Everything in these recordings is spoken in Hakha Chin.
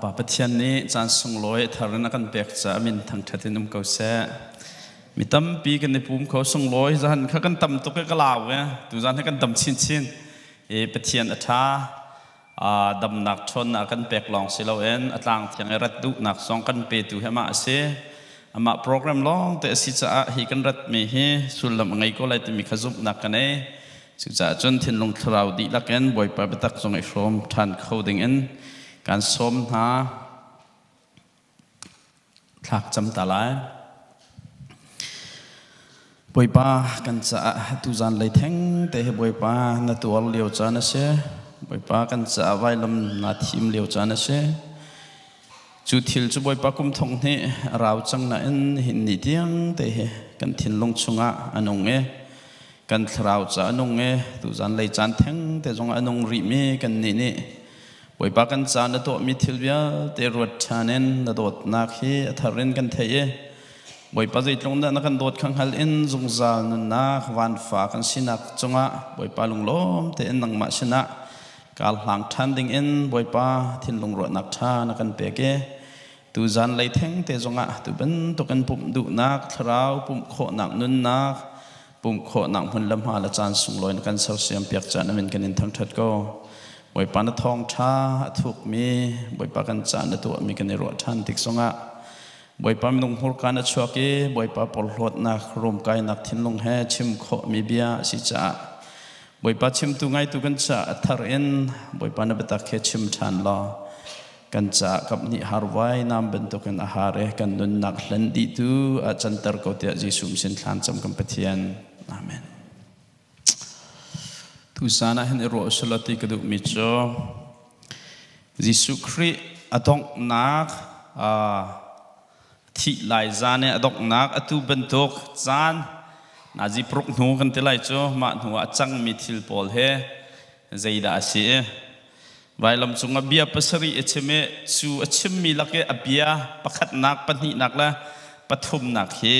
Pa Pathian nih caan sunglawi thar in a kan pek caah min thangṭhat in um ko seh. Mi tampi kan i pum kho sunglawi zan kha kan tam tuk i ka lau e. Tuzan hi kan tam chinchin. I Pathian a ṭha. Damnak ṭhawnnak kan pek lawng si loin a tlang thiang i rat duhnak zong kan petu hi amah a si. Amah program lawng te a si caah hi kan ratmi hi sullam a ngei ko lai timi kha zumhnak ka nei. Cucaah cun thinlung thlarau dihlak in Bawipa biatak zong i hrawm ṭhan kho dingin kan sawm hna. Thlak cam ta lai. Bawipa kan caah tuzan lei theng te hi Bawipa na tuar lio caan a si. Bawipa kan caah vailam na thim lio caan a si. Cu thil cu Bawipa kum thong hnih a rau cang nain hin ni tiang te hi kan thinlung chungah a nung i kan thlarau ca a nung i tuzan lei caan theng te zong a nung rihmi kan nih nih Bawipa kan ca na tuahmi thil vialte ruat ṭhan in na dawtnak hi a thar in kan theih i Bawipa zeitlung dah na kan dawt kha hngal in zungzal nunnak vanfa kan sinak cungah Bawipa lunglawm tein nangmah sinah kaar hlang ṭhan dingin Bawipa thinlung ruahnak ṭha na kan pek i tuzan lei theng te zongah tu bantukin pumh duhnak thlarau pumh khawhnak nunnak pumh khawhnak hmun le hma le caan sunglawi na kan sersiam piak caan amin kan in thangṭhat ko. Bawipa na thawngṭha a thukmi Bawipa kan caan na tuahmi kan i ruah ṭhan tik zongah Bawipa minung hmurka na chuak i Bawipa porhlawtnak ruamkainak thinlung he chim khawhmi bia a si caah Bawipa chimtu ngaitu kan caah a thar in Bawipa na biatak he chim ṭhan law kan caah kaphnih harvai nam bantukin a har i kan nunnak hlen dihtu ah canter ko tiah Jesuh sin thlan cam kan Pathian. Amen. Tusan ah hin i ruah usulaw ti ka duhmi cu Jesuh Khrih a donghnak thih lai zan i a donghnak atu bantuk caan nazi paruk hnu kan ti lai cu mah hnu ah a cangmi thil pawl he zeidah a si i vailam cung ah bia pasarih a chim i cu a chimmi lak i a bia pakhatnak pahnihnak le pathumnak hi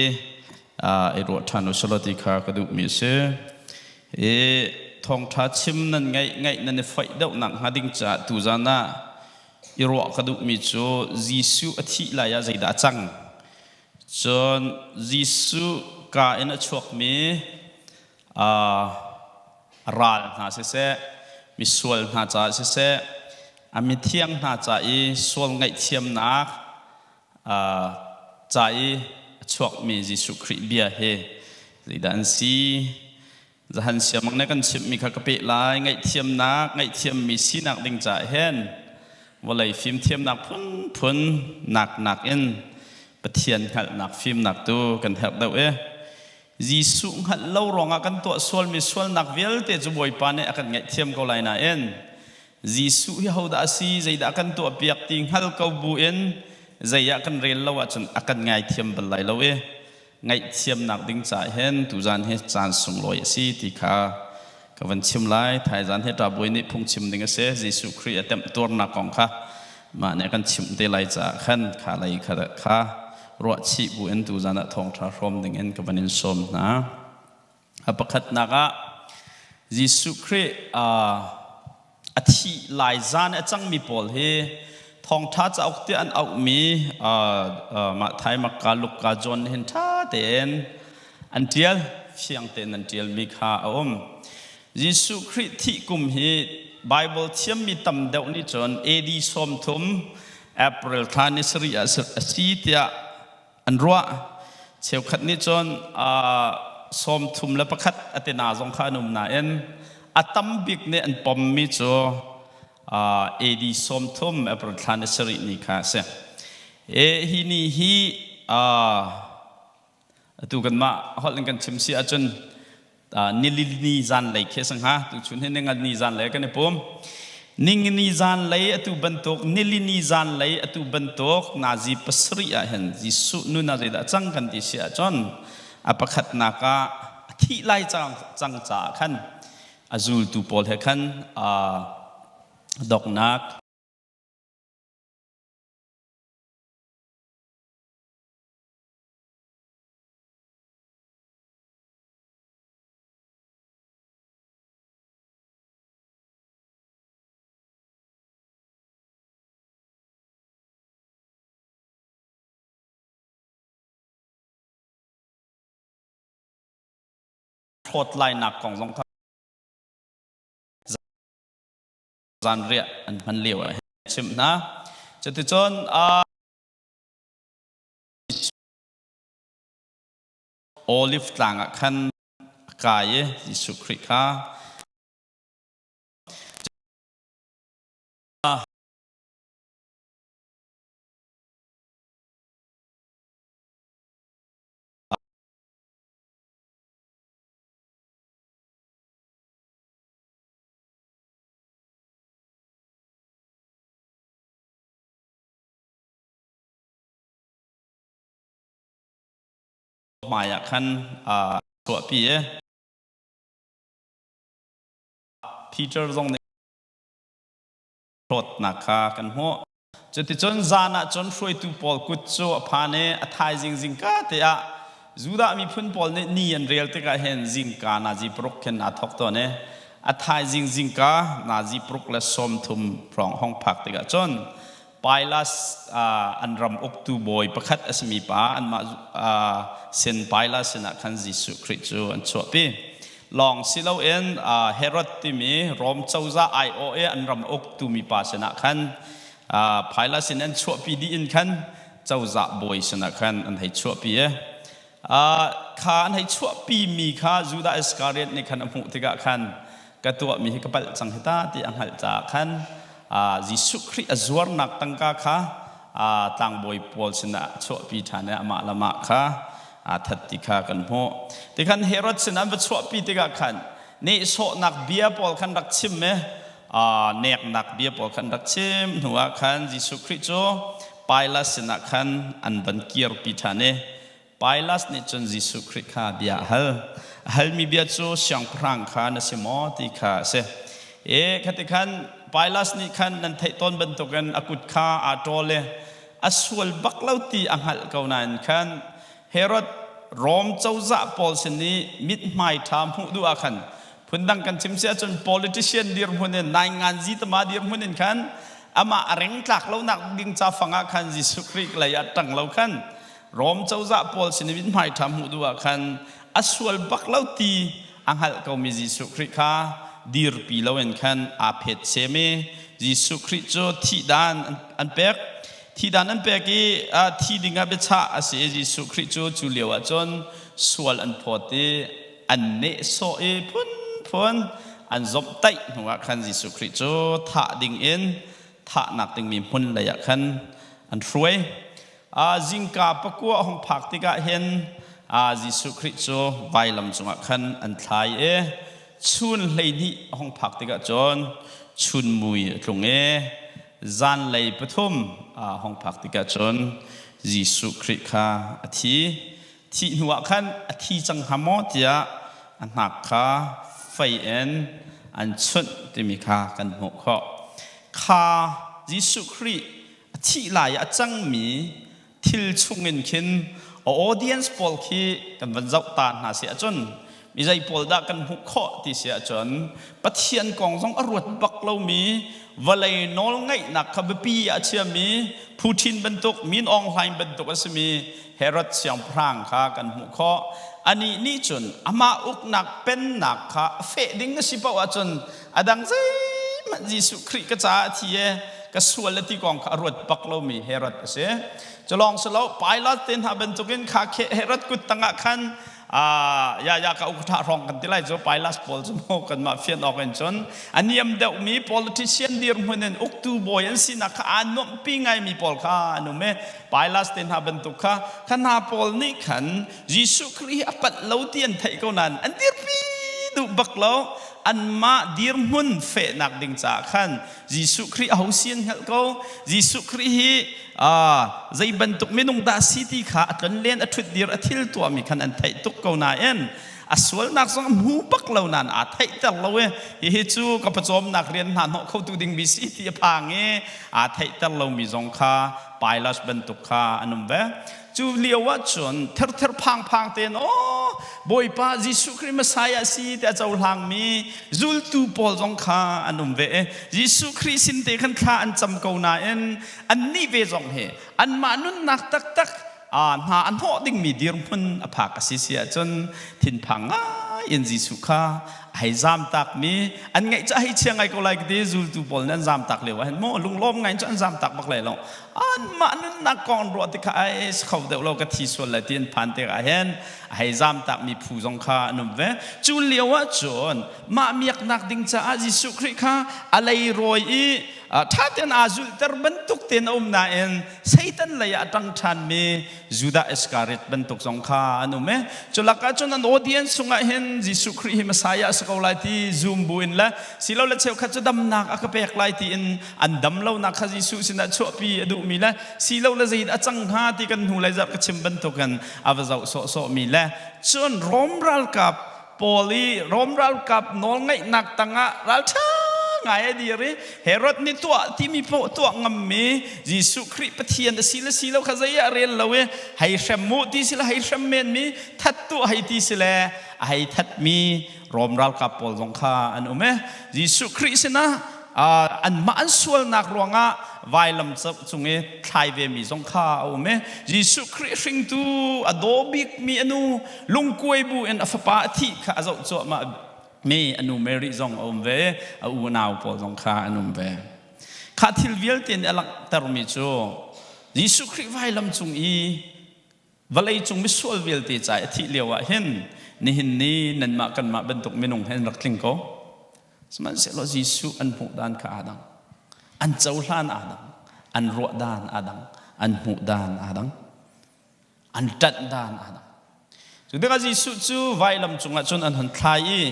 i ruah ṭhan u selaw ti kha ka duhmi a si. I thawngṭha chim nan ngaih ngaih nan i foih deuhnak hnga ding caah tuzan ah i ruah ka duhmi cu Jesuh a thih lai ah zeidah a cang? Cun Jesuh ka in a chuakmi ral hna siseh, misual hna caah siseh, a mithiang hna ca i sual ngaihthiamnak ca i a chuakmi Jesuh Khrih bia hi zeidah an si? Zahan siamang ne kan chimhmi kha ka peh lai. Ngaihthiamnak, ngaihthiammi sinak ding caah hin vawlei fimthiamnak phunphun nak nakin Pathian hngalhnak fimnak tu kan herh deuh i Jesuh hngalh lo ruangah kan tuah sualmi sualnak vialte cu Bawipa nih a kan ngaihthiam ko lai nain Jesuh hi hodah a si, zeidah kan tuahpiak ti hngal ko buin zei ah kan rel lo ahcun a kan ngaithiam bal lai lo i ngaihthiamnak ding caah hin tuzan hi caan sunglawi a si ti kha ka van chim lai. Thaizan hi ṭabawi nih phungchim ding a si. Jesuh Khrih a temhtuarnak kong kha mah nih a kan chimh te lai caah khan kha lei kha kha ruahchih bu in tuzan ah thawngṭha hrawm ding in ka van in sawm hna. A pakhatnak ah Jesuh Khrih a thih lai zan a cangmi pawl hi thawngṭha cauk tiah an auhmi Matthai, Makka, Luka, John hin ṭha tein an ṭial, fiang tein an ṭialmi kha a um. Jesuh Khrih thih kum hi Bible thiammi tam deuh nih cun AD 30 April thla ni sarih ah a si tiah an ruah. Cheukhat nih cun 31 a tina zong kha an um nain a tam bik nih an pommi cu AD 30 April thla ni sarih ni kha a si. E, hi ni hi atu kanmah holh in kan chim si ahcun nilini zanlei khi a si hnga. Tuchun hi ningani zanlei kan i pum. Ningini zanlei atu bantuk, nilini zanlei atu bantuk nazi pasarih ah hin Jesuh nun ah zeidah cang kan ti si ahcun a pakhatnak ah a thih lai cang cang caah khan a zultu pawl he khan doknak hlawt lainak kong zong kha zanriah an hman lio ah chimh hna. Cuticun Olive tlang ah khan a kai i Jesuh Khrih kha hmaiah khan aa chuahpi i Peter zong nih hlawtnak kha kan hmuh. Cuticun zan ah cun hruaitu pawl kut cu a phan i a thaizing zingka te ah Judah miphun pawl nih ni an rel tikah hin zingka nazi paruk khin aa thawk tawn i a thaizing zingka nazi paruk le 30 hrawng hong phak tikah cun Pilas an ram uktu bawi pakhat a simi pa anmah sin Pilas sinah khan Jesuh Khrih cu an chuahpi. Lawng si loin Herod timi Rom cozah aiawh i an ram uktu mipa sinah khan Pilat sin an chuahpi dih in khan cozah bawi sinah khan an hei chuahpi i kha an hei chuahpi mi kha Judah Iskariot nih khan a hmuh tikah khan ka tuahmi hi ka palh cang hi ta ti a hngalh caah khan Jesuh Khrih a zuarnak tangka kha tlangbawi pawl sinah a chuahpi ṭhan i amah le amah kha aa that ti kha kan hmuh. Tikhan Herod sin an va chuahpi tikah khan nehsawhnak bia pawl khan rak chim i neknak bia pawl khan rak chim hnuah khan Jesuh Khrih cu Pilat sinah khan an van kirpi ṭhan i Pilat nih cun Jesuh Khrih kha bia a hal. A halmi bia cu siangpahrang kha na si maw ti kha a si. E khati khan Pilat nih khan nan theih tawn bantukin a kut kha aa ṭawl i a sual bak lo ti a hngalh ko nain khan Herod Rom cozah pawl sin i mithmai ṭha hmuh duh ah khan phundang kan chim si ahcun politician dirhmun in nainganzi tama dirhmun in khan amah a reng tlak lonak ding ca fang ah khan Jesuh Khrih lei ah ṭang lo khan Rom cozah pawl sin i mithmai ṭha hmuh duh ah khan a sual bak lo ti a hngalh komi Jesuh Khrih kha dirpi loin khan aa phet sem i Jesuh Khrih cu thihdan an pek. Thihdan an pek i thi dingah biachah a si i Jesuh Khrih cu cu lio ah cun sual an phawt i an nehsawh i phunphun an zomhtaih hnuah khan Jesuh Khrih cu thah dingin thahnak dingmi hmun lei ah khan an hruai. Zingka pakua a hung phak tikah hin Jesuh Khrih cu vailam cungah khan an thlai i chun 12 a hung phak tikah cun chun mui a tlung i zanlei pathum a hung phak tikah cun Jesuh Khrih kha a thi. Thih hnuah khan a thi cang hnga maw tiah a hnak kha fei in an chunh timi kha kan hmuh khawh. Kha Jesuh Khrih a thih lai a cangmi thil chungin khin a audience pawl khi kan van zoh ta hna si ahcun mi zei pawl dah kan hmuh khawh ti si ahcun Pathian kong zong a ruat bak lomi vawlei nawl ngeihnak kha biapi ah a chiami Putin bantuk Min Aung Hlaing bantuk a simi Herod siangpahrang kha kan hmuh khawh. Anih nih cun amah uknak pennak kha a feh ding a si paoh ahcun a dang zeihmanh Jesuh Khrih ka caah a thi e ka sual a ti kong kha a ruat bak lomi Herod a si. Cu lawng si lo Pilate te hna bantukin kha Herod kut tangah khan ya ya ka uk tha hrawng kan ti lai cu Pilate pawl cu mu kanmah fian awk in cun a niam deuhmi politician dirhmun in uktu bawi an sinak kha aa nuamhpi ngaimi pawl kha an um i Pilate te hna bantuk kha kha hna pawl nih khan Jesuh Khrih hi a palh lo ti an theih ko nain an dirpi duh bak lo anmah dirhmun fehnak ding caah khan Jesuh Khrih aho si an hngalh ko Jesuh Khrih hi zei bantuk minung dah si ti kha a tlonlen a ṭhutdir a thil tuahmi khan an theih tuk ko nain a sualnak zong a hmu bak lo nain aa theihter lo i hihi cu ka pawcawmnak rian hna hnawh khotu ding mi si ti a phang i aa theihter lomi zong kha Pilate bantuk kha an um ve. Cu lio ah cun therther phangphang tein aw Bawipa Jesuh Khrih Messiah si ti a cohlangmi zultu pawl zong kha an um ve i Jesuh Khrih sin te khan thla an cam ko nain annih ve zong hi anmah nunnak taktak hna a hnawh dingmi dirhmun a phak a si si ahcun thinphang ngai. in Jesuh kha a hei zamtakmi an ngaih cu a hei chia ngai ko lai ka ti. Zultu pawl nih an zamtak lio ah hin maw lunglawm ngai in cu an zamtak bak lai lo. Anmah nunnak kong an ruah tikah ai si kho deuh lo, ka thi sual lai ti an phan tikah hin a hei zamtakmi phu zong kha an um ve. Cu lio ah cun mah miaknak ding caah Jesuh Khrih kha a leirawi i ṭha tein aa zulhter bantuk tein a um nain Satan lei ah a ṭang ṭhanmi Judah Iskariot bantuk zong kha an um i cu lakah cun an audience chungah hin Jesuh Khrih hi Messiah a si ko lai ti zum buin le silole cheukhat cu damnak a ka pek lai tiin an dam lonak kha Jesuh sinah chuahpi a duhmi le silole zeidah a cang hnga ti kan hnu lei zarh ka chim bantukin a va zoh sawhsawhmi le cun Rom ralkap Paul i Rom ralkap nawlngeihnak tangah ralṭha ngai a dir i Herod nih tuah timi paoh tuah ngammi Jesuh Khrih Pathian a si le si lo kha zei ah rel lo i hei hrem mu ti si le hei hrem menmi that tuah hei ti si le a hei thatmi Rom ralkap pawl zong kha an um i Jesuh Khrih sinah anmah an sualnak ruangah vailam cung i thlai vemi zong kha a um i Jesuh Khrih hringtu a daw bikmi a nu lungkuai bu in a fapa a thih kha a zoh cuahmah mi a nu Mary zong a um ve, a unau pawl zong kha an um ve. Kha thil vialte nih a langhtermi cu Jesuh Khrih vailam cung i vawlei cung misual vialte ca i a thih lio ah hin nihin ni nanmah kanmah bantuk minung he an rak tling ko. Sihmanhsehlaw Jesuh an hmuh dan kha aa dang. An cohlan aa dang. An ruah dan aa dang. An hmuh dan aa dang. An ṭanh dan aa dang. Cu tikah Jesuh cu vailam cungah cun an hun thlai i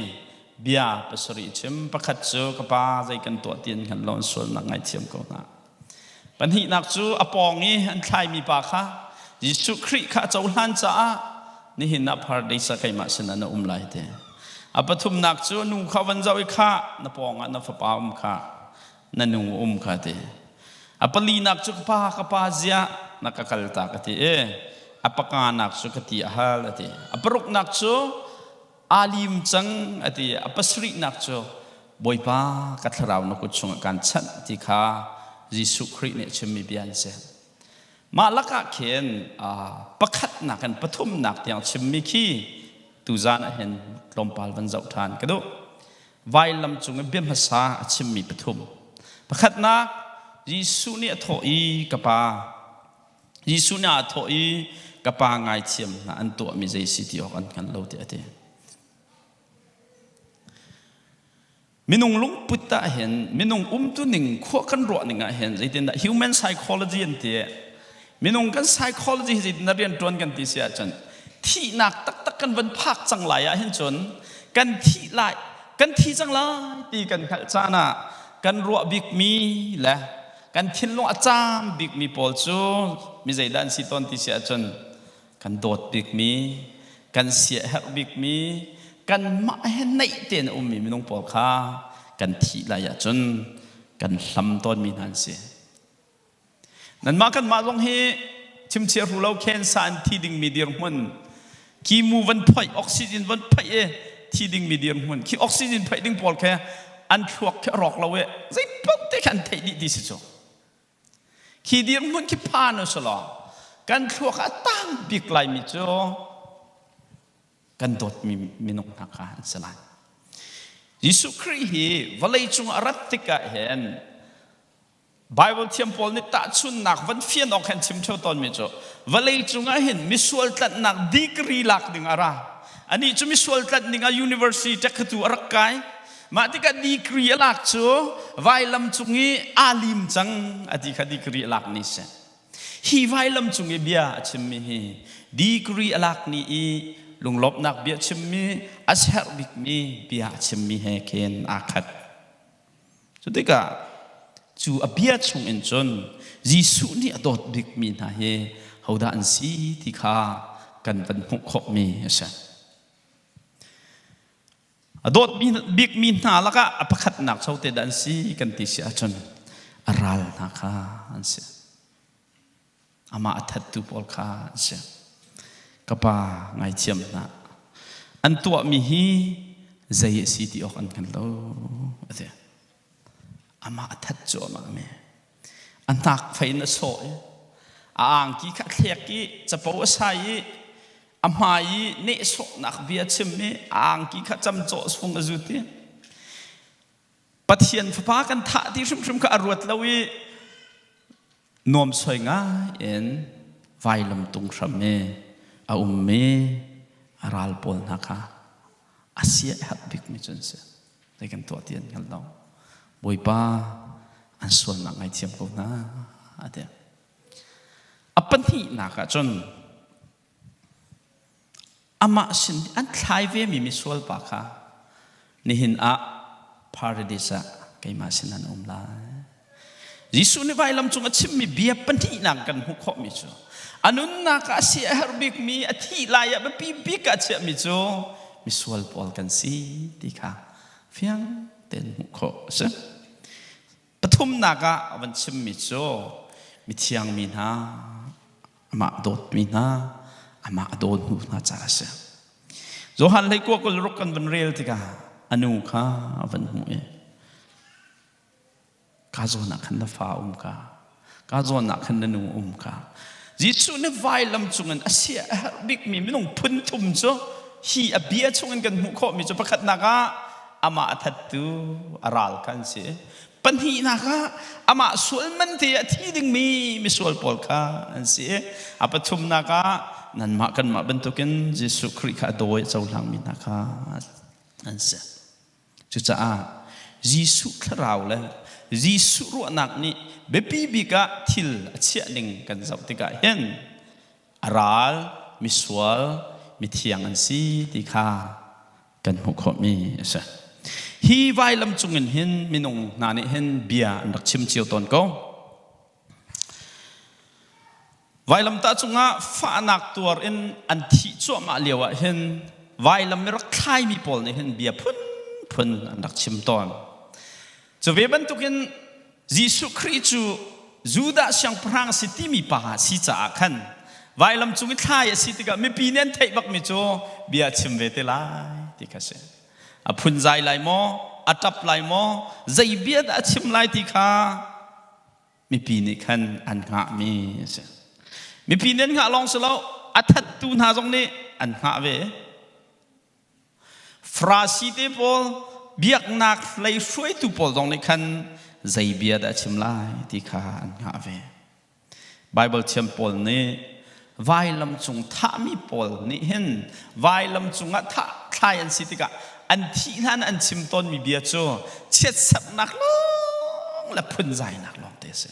bia pasarih chim. Pakhat cu ka pa zei kan tuah ti an hngal lo, an sualnak ngaithiam ko hna. Pahnihnak cu a pawng i an thlaimi pa kha Jesuh Khrih kha a cohlan caah nihin ah paradise ah keimah sinah na um lai ti. A pathumnak cu nu kha van zoh i khah na pawngah na fapa um kha na nu um kha ti. A palinak cu ka pa ka pa ziah na ka kal ta ka ti i a pakanak cu ka ti a hal a ti. A paruknak cu aa lim cang a ti. A pasarihnak cu Bawipa ka thlarau na kut chungah kaan chanh ti kha Jesuh Khrih nih a chimmi bia an si. Mah lakah khin pakhatnak in pathumnak tiang chimmi khi tuzan ah hin tlawmpal van zoh ṭhan ka duh. Vailam cung i bia hmasa a chimmi pathum. Pakhatnak, Jesuh nih a thawh i ka Pa, Jesuh nih aa thawh i ka Pa ngaithiam hna, an tuahmi zei si ti awk an hngal lo tiah a ti. Minung lungput ah hin minung umtuning khua kan ruah ning ah hin zeitindah human psychology an ti. Minung kan psychology hi zeitindah rianṭuan kan ti si ahcun thihnak taktak kan van phak cang lai ah hin cun kan thih lai, kan thi cang lai ti kan hngalh caan ah kan ruah bikmi le kan thinlung a caam bikmi pawl cu mi zeidah an si tawn ti si ahcun kan dawt bikmi, kan siaherh bikmi, kanmah he naih tein a ummi minung pawl kha kan thih lai ahcun kan hlam tawnmi hna an si. Nanmah kanmah zong hi chimchia hru lo cancer an thi dingmi dirhmun, kimu van phoih, oxygen van phoih i thi dingmi dirhmun, khi oxygen phoih ding pawl khi an thluak khi a rawk lo i zei paoh te kha an theih dih ti si cu. Khi dirhmun khi phan u selaw kan thluak a tang bik laimi cu kan dawtmi minung hna kha an si lai. Jesuh Khrih hi vawlei cung a rat tikah hin Bible thiam pawl nih tahchunnak van fian awk hin chim ṭheo tawnmi cu vawlei cungah hin misual tlanhnak degree lak ding a ra. Anih cu misual tlanh ding ah university ṭekhatu a rak kai. Mah tikah degree a lak cu vailam cung i aa lim cang a ti kha degree a lak ni si. Hi vailam cung i bia a chimmi hi degree a lak ni i lunglawmhnak bia chimmi a serh bikmi bia a chimmi he khin aa khat. Cu tikah cu a bia chung in cun Jesuh nih a dawt bikmi hna hi hodah an si ti kha kan van hmuh khawhmi a si. A dawt bikmi hna lakah a pakhatnak sote dah an si kan ti si ahcun a ral hna kha an si. Amah a thattu pawl kha an si. Ka pa ngaithiam hna. An tuahmi hi zei a si ti awk an hngal lo a ti. Amah a that cuahmah mi. A hnak fei in a sawh i a angki kha a thlek i capo a sai i. A hmai i nehsawhnak bia chim i a angki kha camcawh sung a zut i Pathian fapa kan thah ti hrimhrim kha a ruat lo i nuamsoi ngai in vailam tung hram i a ummi a ral pawl hna kha a sia a herh bikmi cu an si. Zei kan tuah ti an hngal lo. Bawipa an sualnak ngaithiam ko hna a ti. A pahnihnak ah cun amah sin an thlai vemi misual pa kha nihin ah paradis ah keimah sin an um lai. Jesuh nih vailam cung a chimmi bia pahnihnak kan hmuh khawhmi cu a nunnak ah a si a herh bikmi a thih lai ah biapi bik ah a chiahmi cu misual pawl kan si ti kha fiang tein hmuh khawh a si. Pathumnak ah a van chimmi cu mithiang mi hna amah dawtmi hna amah a dawt hnu hna caah a si. Johan hlei kua 26 kan van rel tikah a nu kha a van hmuh i ka zawn ah khan na fa um ka ka zawn ah khan na nu um ka Jesuh nih vailam cungin a sia a herh bikmi minung phun thum cu hi a bia chungin kan hmuh khawhmi cu pakhatnak ah amah a thattu a ral kha an si pahnihnak ah amah sual man te a thi dingmi misual pawl kha an si a pathumnak ah nanmah kanmah bantukin Jesuh Khrih kha a dawi a cohlangmi hna kha an si. Cucaah Jesuh thlarau le Jesuh ruahnak nih biapi bik ah thil a chiah ning kan zoh tikah hin a ral, misual, mithiang an si ti kha kan hmuh khawhmi a si. Hi vailam cungin hin minung hna nih hin bia an rak chim cio tawn ko. Vailamtah cungah fahnak tuar in an thih cuahmah lio ah hin vailam i rak thlaimi pawl nih hin bia phunphun an rak chim tawn. Cu ve bantukin Jesuh Khrih cu Judah siangpahrang a si timi pa a si caah khan vailam cung i thlai a si tikah mipi nih an theih bakmi cu bia a chim ve te lai ti kha a si. A phunzai lai maw? A ṭap lai maw? Zei bia dah a chim lai ti kha mipi nih khan an hngahmi a si. Mipi nih an hngah lawng si lo, a thattu hna zong nih an hngah ve. Farasi te pawl, biaknak lei hruaitu pawl zong nih khan zei bia dah a chim lai ti kha an hngah ve. Baibal thiam pawl nih vailam cung thahmi pawl nih hin vailam cungah thah thlai an si tikah an thih hlan an chim tawnmi bia cu chiatserhnak lawng le phunzainak lawng te a si.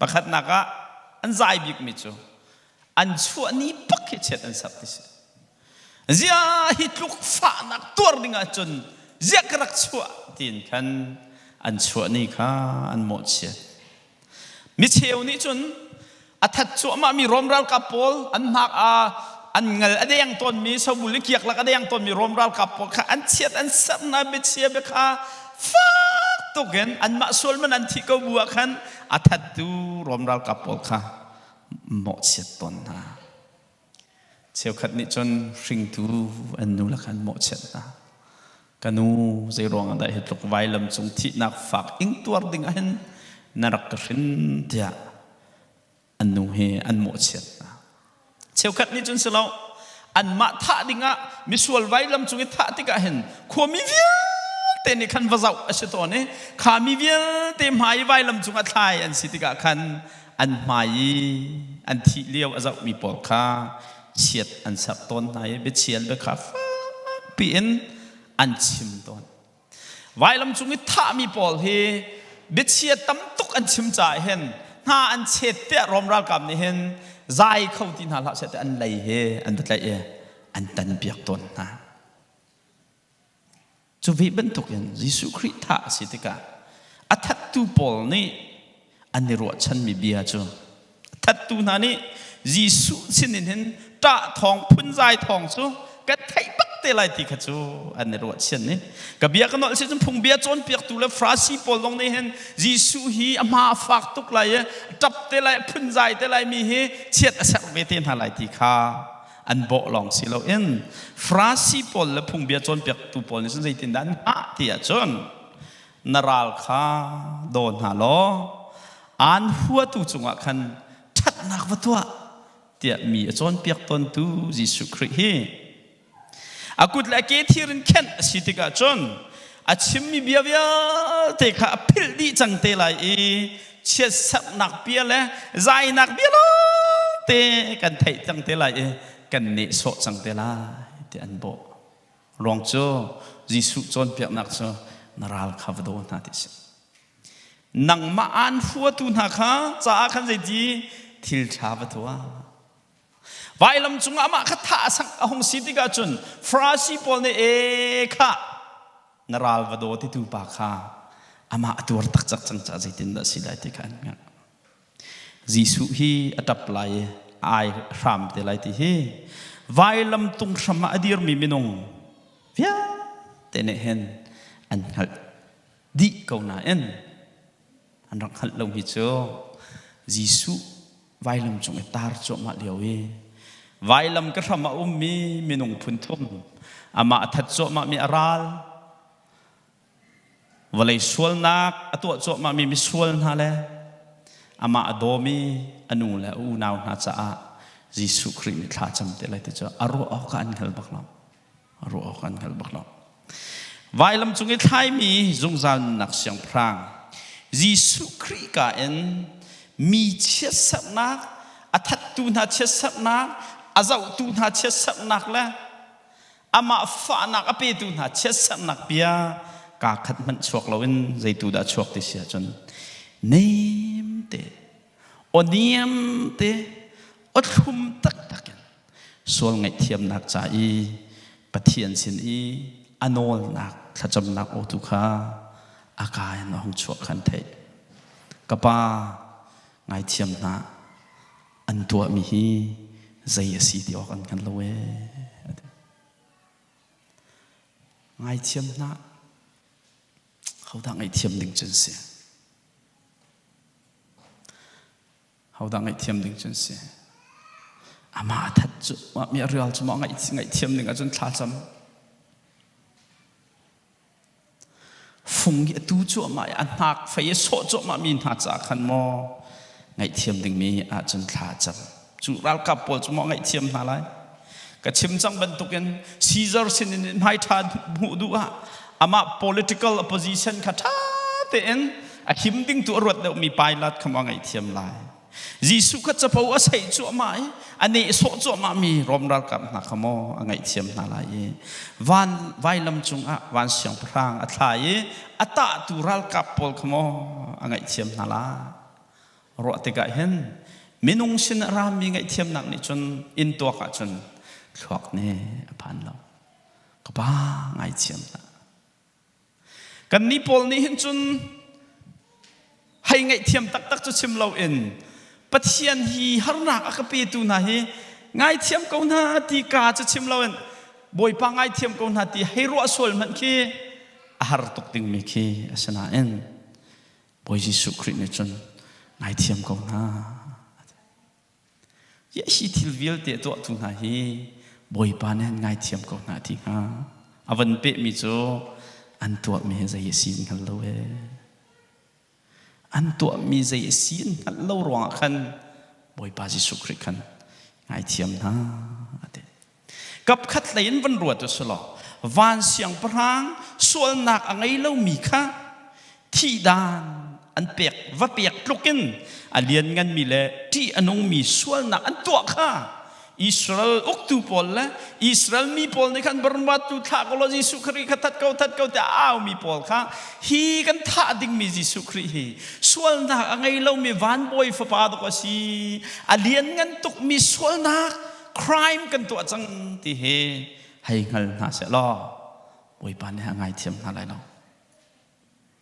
Pakhatnak ah an zai bikmi cu an chuah ni pak hi chiat an serh ti si. Ziah hi tluk fahnak tuar ding ahcun ziah ka rak chuah tiin khan an chuah ni kha an mawhchiat. Micheu nih cun a that cuahmahmi Rom ralkap pawl an hnak ah an ngal a deng tawnmi sobul i kiak lak a deng tawnmi Rom ralkap pawl kha an chiat an serh hna biachia bia kha fak tukin anmah sual man an thih ko bu ah khan a thattu Rom ralkap pawl kha mawhchiat tawn hna. Cheukhat nih cun hringtu an nu le kha an mawhchiat hna. Ka nu, zei ruangah dah hi tluk vailam cung thihnak fak ingtuar ding ah hin na rak ka hrin tiah an nu hi an mawhchiat hna. Cheukhat nih cun si lo, anmah thah dingah misual vailam cung i thah tikah hin khuami vialte nih khan va zoh a si tawn i kha mi vialte hmai i vailam cungah thlai an si tikah khan an hmai i an thih lio a zohmi pawl kha chiat an serh tawn hna i biachial bia kha fakpi in an chim tawn. Vailam cung i thahmi pawl hi biachia tam tuk an chim caah hin hna an chet tiah Rom ralkap nih hin zai kho ti hna hlah seh ti an lei he an va tlaih i an tan piak tawn hna. Cu ve bantukin Jesuh Khrih thah a si tikah a thattu pawl nih an i ruahchanmi bia cu a thattu hna nih Jesuh sinin hin ṭah thawng phunzai thawng cu kan theih bak te lai ti kha cu an i ruahchan i ka bia ka nolh si cun phungbia cawnpiaktu le Farasi pawl zong nih hin Jesuh hi a hma a fak tuk lai i ṭap te lai phunzai te lai mi hi chiat a serh ve te hna lai ti kha an bawh lawng si loin Farasi pawl le phungbia cawnpiaktu pawl nih cun zeitindah an hngah ti ahcun na ral kha daw hna law aan huatu cungah khan ṭhatnak va tuah. tiah mi a cawnpiak tawntu Jesuh Khrih hi a kut le a ke thir in khenh a si tikah cun a chimmi bia vialte kha a philh dih cang te lai i chiatserhnak bia le zainak bia lawngte kan theih cang te lai i kan nehsawh cang te lai ti an bawh. Ruang cu Jesuh cawnpiaknak cu na ral kha va daw hna ti si. Nangmah aan huatu hna kha caah khan zeiti thil ṭha va tuah. Vailam cungah amah kha thah a hung si tikah cun Farasi pawl nih e khah na ral va daw titu pa kha amah a tuar taktak cang caah zeitindah si lai ti kha an hngalh. Jesuh hi a ṭap lai i ai hram te lai ti hi vailam tung hram ah a dirmi minung vialte nih hin an hngalh dih ko nain an rak hngalh lomi cu Jesuh vailam cung i tar cuahmah lio i vailam ka hram ah ummi minung phun thum amah a that cuahmahmi a ral vawlei sualnak a tuah cuahmahmi misual hna le amah a dawmi a nu le a unau hna caah Jesuh Khrih nih thla cam te lai ti cu a ruah awk ah an hngal bak lo. A ruah awk an hngal bak lo. Vailam cung i thlaimi zungzal nunnak siangpahrang Jesuh Khrih ka in mi chiatserhnak, a thattu hna chiatserhnak, a zohtu hna chiatserhnak le amah fahnak a petu hna chiatserhnak bia kaa khat hmanh chuak loin zeitu dah chuak ti si ahcun nem te aw niam te aw thlum taktak in sual ngaihthiamnak ca i Pathian sin i a nawlnak thlacamnak aw tu kha a ka in a hung chuak khan theih. Ka pa ngaithiam hna an tuahmi hi zei a si ti awk an hngal lo ee. Ngaithiam hna hodah ngaihthiam ding cun si. Hodah ngaihthiam ding cu an si? Amah a that cu mi a rial cu maw ngaihthiam ding ahcun thlacam. Fung i a tu cuahmah i a hnak fei i sawh cuahmah mi hna caah khan maw ngaihthiam dingmi ahcun thla cam. Cu ralkap pawl cu maw ngaihthiam hna lai? Ka chim cang bantukin Caesar sin in hmai ṭha hmuh duh ah amah political opposition kha ṭha tein a him ding tu a ruat deuhmi Pilate kha maw ngaihthiam lai. Jesuh kha capo a seih cuahmah i a nehsawh cuahmahmi Rom ralkap hna kha maw a ngaihthiam hna lai i van vailam cungah van siangpahrang a thla i a tahtu ralkap pawl kha maw a ngaihthiam hna lai. Ruah tikah hin minung sin a rami ngaihthiamnak nih cun inn tuak ahcun thluak nih a phan lo. Ka pa ngaithiam hlah. Kannih pawl nih hin cun hei ngaihthiam taktak cu chim loin Pathian hi harnak a ka petu hna hi ngaithiam ko hna ti ka cu chim loin Bawipa ngaithiam ko hna ti hei ruah sual hmanh khi a har tuk dingmi khi a si nain Bawi Jesuh Khrih nih cun ngaithiam ko hna. Hi thil vialte a tuahtu hna hi Bawipa nih an ngaithiam ko hna ti hnga. A van pehmi cu an tuahmi hi zei a si an hngal lo ee. An tuahmi zei a si an hngalh lo ruangah khan Bawipa Jesuh Khrih khan ngaithiam hna a ti. Kapkhat lei in van ruat u selaw van siangpahrang sualnak a ngei lomi kha thihdan an pek va pek tluk in a liannganmi le ṭih a nungmi sualnak an tuah kha Israel uktu pawl le Israel mi pawl nih khan Barnabas tu thlah ko law Jesuh Khrih kha that ko that ko tiah a aumi pawl kha hi kan thah dingmi Jesuh Khrih hi sualnak a ngei lomi vanbawi fapa dawk a si a lianngan tukmi sualnak crime kan tuah cang ti hi hei hngal hna seh law Bawipa nih a ngaithiam hna lai lo.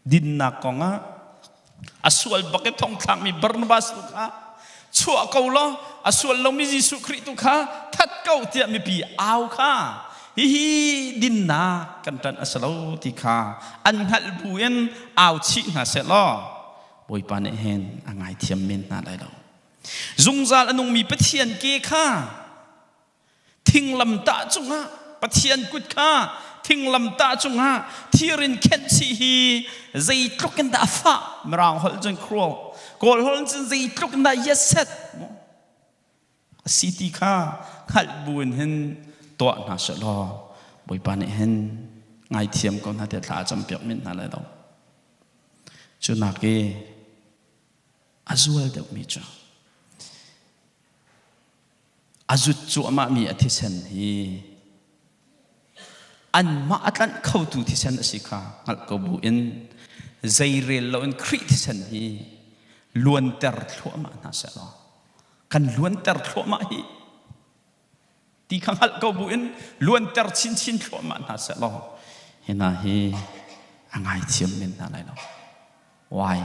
Dinnak kong ah a sual bak i thongthlakmi Barnabas tu kha chuah ko law a sual lomi Jesuh Khrih tu kha that ko tiah mipi au kha hihi dinnak kan ṭanh a si lo ti kha an hngalh bu in au chih hna seh law Bawipa nih hin a ngaithiam men hna lai lo. Zungzal a nungmi Pathian ke kha thinglamtah cungah Pathian kut kha thinglamtah cungah thir in khenh chih hi zeitluk in dah a fah Mirang holh cun cruel Kawl holh cun zeitluk in dah yetset. A si ti kha hngalh buin hin tuah hna seh law Bawipa nih hin ngaithiam ko hna tiah thla a campiak men hna lai lo. Cu nak i a zual deuhmi cu a zut cuahmahmi a thisen hi anmah a tlanh khotu thisen a si kha hngalh ko bu in zeirel loin Khrih thisen hi luanter thluahmah hna seh law kan luanter thluahmah hi ti kha hngalh ko bu in luanter chinchin thluahmah hna seh law hi hna hi a ngaithiam men hna lai lo. Why?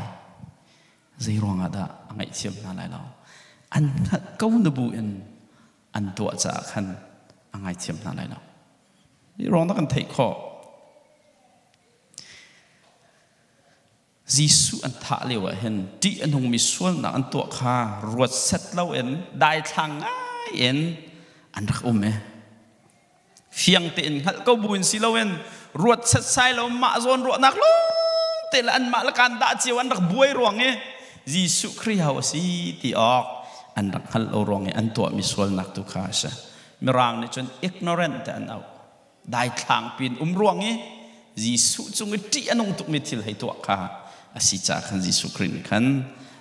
Zei ruangah dah a ngaihthiam hna lai lo? An hngalh ko na bu in an tuah caah khan a ngaithiam hna lai lo. Hi ruang dah kan theih khawh. Jesuh an thah lio ah hin ṭih a nungmi sualnak an tuah kha ruat set loin daithlang ngai in an rak um i fiang tein hngalh ko buin si loin ruat setsai lo mah zawn ruahnak lawng te le anmah le kaan dah cio an rak buai ruang i Jesuh Khrih ho a si ti awk an rak hngalh lo ruang i an tuahmi sualnak tu kha a si. Mirang nih cun ignorant te an auh. Daithlang pin um ruang i Jesuh cung i ṭih a nung tukmi thil hei tuah kha a si caah khan Jesuh Khrih nih khan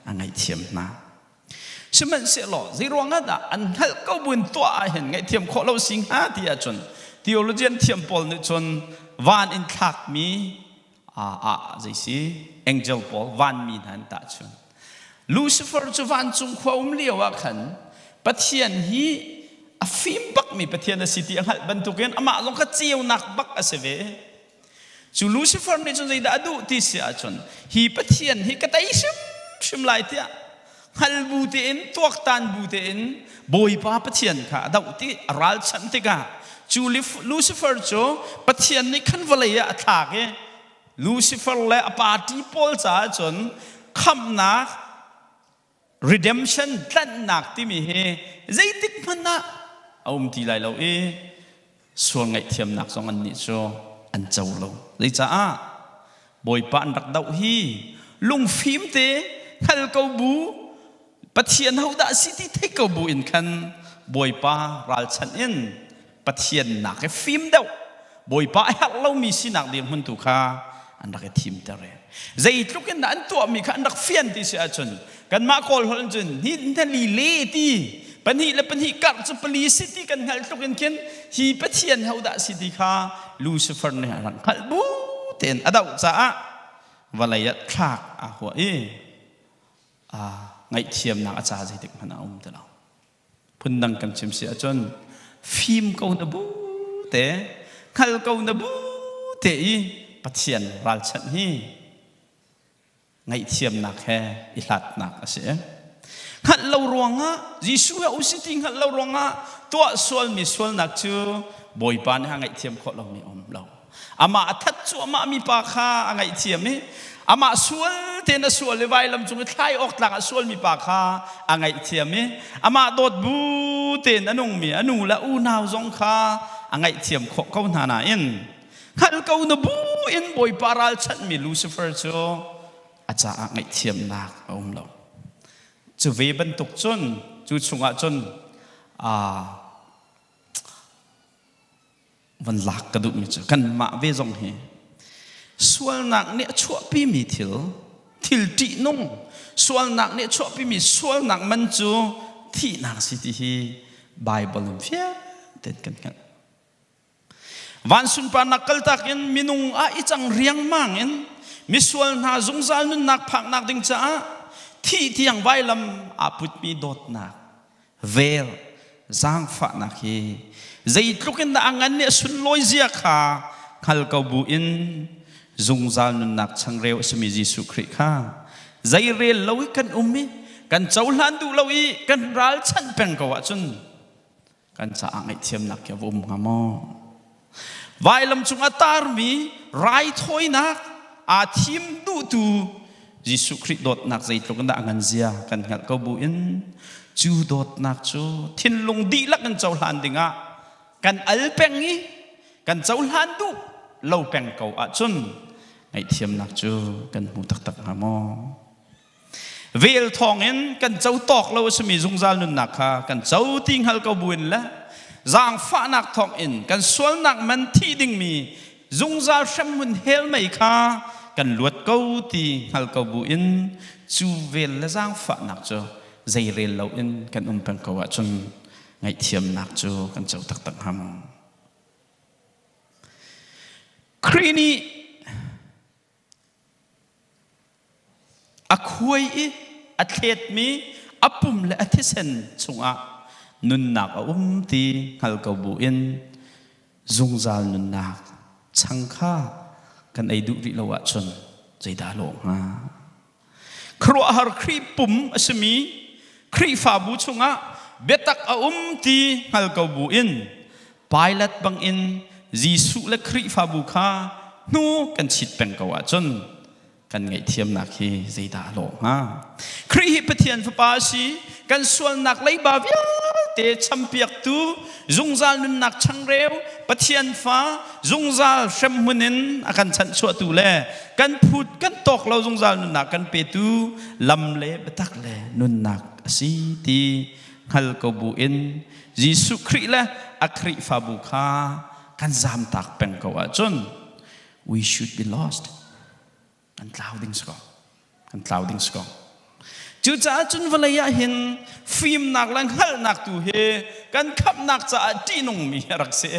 a ngaihthiam hna. Sihmanhsehlaw zeiruangah dah an hngalh ko buin tuah ah hin ngaihthiam khawh lo si hnga ti ahcun theologian thiam pawl nih cun van in thlakmi a zei si angel pawl vanmi hna an tahchun. Lucifer cu vancung khua um lio ah khan Pathian hi a fim bakmi Pathian a si ti a hngalh bantukin amah zong kha ceunak bak a si ve. Cu Lucifer nih cun zeidah a duh ti si ahcun hi Pathian hi ka tei hrimhrim lai tiah hngal bu tein tuaktan bu tein Bawipa Pathian kha a doh ti a ralchanh tikah cu Lucifer cu Pathian nih khan vawlei ah a thlak i Lucifer le a party pawl caah cun khamhnak redemption tlanhnak timi hi zeitik hmanh ah a um ti lai lo i sual ngaihthiamnak zong annih cu an co lo. Zeicaah Bawipa an rak doh hi lungfim te hngal ko bu Pathian hodah si ti thei ko bu in khan Bawipa ralchanh in Pathian nak i fim deuh Bawipa a herh lomi sinak dirhmun tu kha an rak i thimter i zeitluk in dah an tuahmi kha an rak fian ti si ahcun kanmah Kawl holh in cun hnali le ti pahnih le pahnih karh cu pali si ti kan hngalh tluk in khin hi Pathian hodah si ti kha Lucifer nih a rak hngalh bu tein a doh caah vawlei ah thlak aa huah i ngaihthiamnak a ca zeitik hmanh ah a um ti lo. Phundang kan chim si ahcun fim ko na bu te, hngal ko na bu te i Pathian ralchanh hi ngaihthiamnak he i hlatnak a si. Hngalh lo ruangah Jesuh a usi ti hngalh lo ruangah tuah sualmi sualnak cu Bawipa nih a ngaihthiam khawh lomi a um lo. Amah a that cuahmah mi pa kha a ngaihthiam i amah sual tein a sual i vailam cung i thlai awk tlak a sualmi pa kha a ngaihthiam i amah dawt bu tein a nungmi a nu le unau zong kha a ngaihthiam khawh ko hna nain hngalh ko na bu in Bawipa ralchanhmi Lucifer cu a caah ngaihthiamnak a um lo. Cu ve bantuk cun cu chungah cun van lak ka duhmi cu kanmah ve zong hi sualnak nih a chuahpimi thil thil ṭihnung sualnak nih a chuahpimi sualnak man cu thihnak si ti hi Bible in fiang tein kan hngalh. Van sunparnak kaltak in minung ah i cang riangmang in misual hna zungzal nunnak phaknak ding caah thih tiang vailam aa putmi dawtnak vel zaangfahnak hi zeitluk in dah a ngan nih a sunlawi zia kha hngal ko bu in zungzal nunnak changreu a simi Jesuh Khrih kha zeirel lo i kan um i kan cohlan duh lo i kan ralchanh peng ko ahcun kan caah ngaihthiamnak khi a va um hnga maw? Vailam cung a tarmi raithawinak aa thim duhtu Jesuh Khrih dawtnak zeitluk in dah a ngan zia kan hngalh ko bu in cu dawtnak cu thinlung dihlak in cohlan dingah kan al peng i kan cohlan duh lo peng ko ahcun ngaihthiamnak cu kan hmu taktak hnga maw? Vel thawngin kan co tawk lo a simi zungzal nunnak kha kan co ti hngal ko buin le zaangfahnak thawngin kan sualnak man thih dingmi zungzal hremhmun hell mei kha kan luat ko ti hngal ko buin cu vel le zaangfahnak cu zeirel loin kan um peng ko ahcun ngaihthiamnak cu kan co taktak hnga maw? Khrih nih A khuai i a thletmi a pum le a thisen chungah nunnak a um ti hngal ko buin zungzal nunnak chang kha kan ei duh rih lo ahcun zeidah a lawh hnga? Khuaruahhar Khrih pum a simi Khrihfabu chungah biatak a um ti hngal ko buin Pilate bangin Jesuh le Khrihfabu kha hnu kan chit peng ko ahcun kan ngaihthiamnak hi zeidah a lawh hnga? Khrih hi Pathian Fapa a si, kan sualnak leiba vialte champiaktu, zungzal nunnak changreu, Pathian fa, zungzal hremhmun in a kan chanhchuahtu le kan phut kan tawk lo zungzal nunnak kan petu lam le biatak le nunnak a si ti hngal ko buin Jesuh Khrih le a Khrihfabu kha kan zamtak peng ko ahcun we should be lost. Kan tlau ding si ko. Kan tlau ding si ko. Cucaah cun vawlei ah hin fimnak le hngalhnak tu hi kan khamhnak caah ṭihnungmi a rak si.